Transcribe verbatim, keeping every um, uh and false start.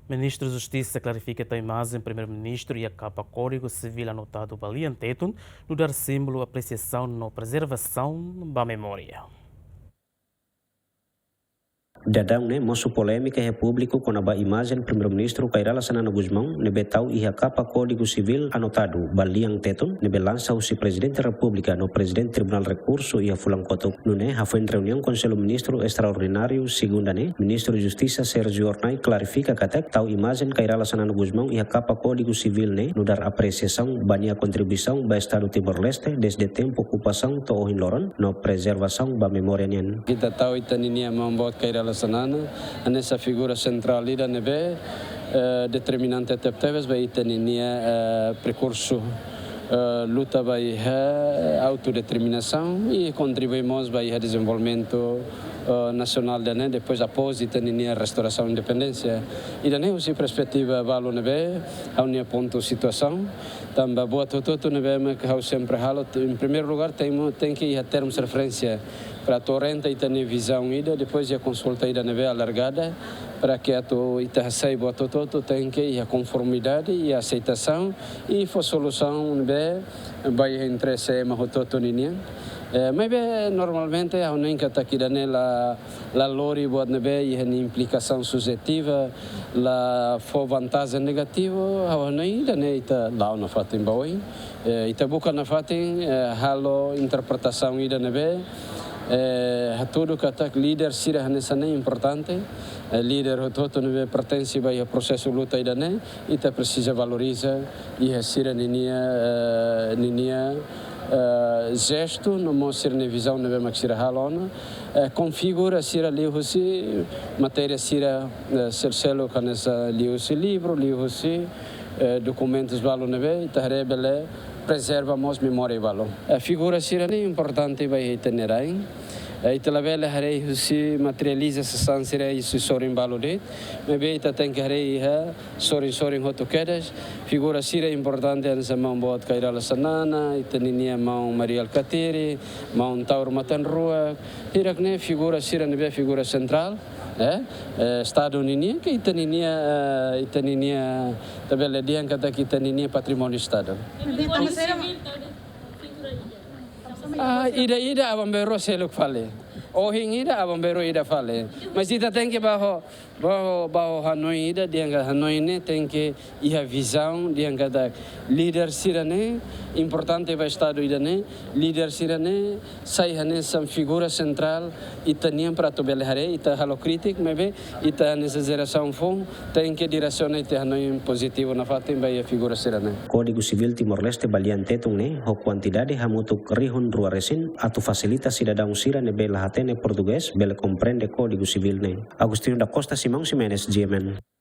Ministru Justisa klarifika tau imajen Primeiru-Ministru iha kapa Kódigu Sivíl anotadu ba lian tetun, nu'udar símbolu apresiasaun no prezervasaun ba memória. Daudaun ne'e mosu polémika iha públiku kona-ba imajen Primeiru-Ministru Kay Rala Xanana Gusmão ne'ebé tau iha kapa Kódigu Sivíl anotadu ba lian tetun ne'ebé lansa husi Prezidente Repúblika no Prezidente Tribunál Rekursu iha fulan kotuk. Nune'e, hafoin reuniaun Konsellu Ministru Estraordináriu Segunda ne'e, Ministru Justisa Sérgio Hornai klarifika katak tau imajen Kay Rala Xanana Gusmão iha kapa Kódigu Sivíl ne'e nu'udar apresiasaun ba nia kontribuisaun ba Estadu Timor-Leste dezde tempu okupasaun to'o ohin loron no prezervasaun ba memória nian. Ita tau ita-ninia maun boot Kay Rala Xanana hanesan figura sentrál ida ne'ebé, eh, determinante tebetebes ba ita-ninia, eh, perkursu, eh, luta ba iha autodeterminasaun i kontribui mós ba iha dezenvolvimentu, eh, nasionál ida-ne'e, depois após ita-ninia restaurasaun independénsia. Ida-ne'e husi perspetiva balu ne'ebé, ha'u-nia pontu situasaun, tanba buat hotu-hotu ne'ebé mak ha'u sempre halo, em primeiro lugar, tenke, tenke iha termus referénsia para atu orienta ita-nia vizaun ida, depois iha konsulta ida ne'ebé alargada, para ke atu ita hasai buat hotu-hotu tenke iha konformidade i aseitasaun i fó solusaun ne'ebé ba iha interese ema hotu-hotu ninian. Eh, maibé normalmente ha'u hanoin katak ida-ne'e la, la lori buat ne'ebé iha nia implikasaun subjetiva, la fó vantajen negativu, ha'u hanoin ida-ne'e ita la'o nafatin ba oin. Eh, ita buka nafatin, eh, halo interpretasaun ida ne'ebé, eh, hatudu katak líder sira hanesan ne'e importante, eh, líder hotu-hotu ne'ebé pertense ba iha prosesu luta ida-ne'e, ita presiza valoriza iha sira ninia, eh, ninia, eh, jestu, no mós sira-nia vizaun ne'ebé mak sira halo ona, eh, konfigura sira liuhusi matéria sira, eh, sel-, seluk hanesan liuhusi livru, liuhusi, eh, dokumentus balu ne'ebé ita haree bele prezerva mós memória balu. Eh, figura sira-ne'e importante ba iha ita-nia rain. Eh, ita labele haree husi materializa sasán sira husi sorin balu de'it. Maibé ita tenke haree iha sorin-sorin hotu kedas. Figura sira importante hanesan maun boot Kay Rala Xanana, ita-ninia maun Mari Alkatiri, maun Taur Matan Ruak. Hirak-ne'e figura sira ne'ebé figura sentrál, eh, eh, Estadu ninian, ke ita-ninia, eh, ita-ninia, ita bele dehan katak ita-ninia patrimóniu Estadu. Ah, ida-ida aban-bainrua seluk fali. Ohin ida aban-bainrua ida fali. Mas ita tenke ba ho, ba ho, ba ho hanoin ida, dehan katak hanoin ne'e tenke iha vizaun, dehan katak líder sira-ne'e importante ba Estadu ida-ne'e, líder sira-ne'e sai hanesan figura sentrál ita-nian para atu bele haree, ita halo krítika, maibé ita hanesan jerasaun foun tenke diresiona ita hanoin pozitivu nafatin ba iha figura sira-ne'e. Kódigu Sivíl Timor-Leste ba lian tetun ne'e ho kuantidade hamutuk rihun rua resin atu fasilita sidadaun sira ne'ebé la hatene portugés bele komprende Kódigu Sivíl ne'e. Agostinho da Costa, Simão Ximenes, G M N.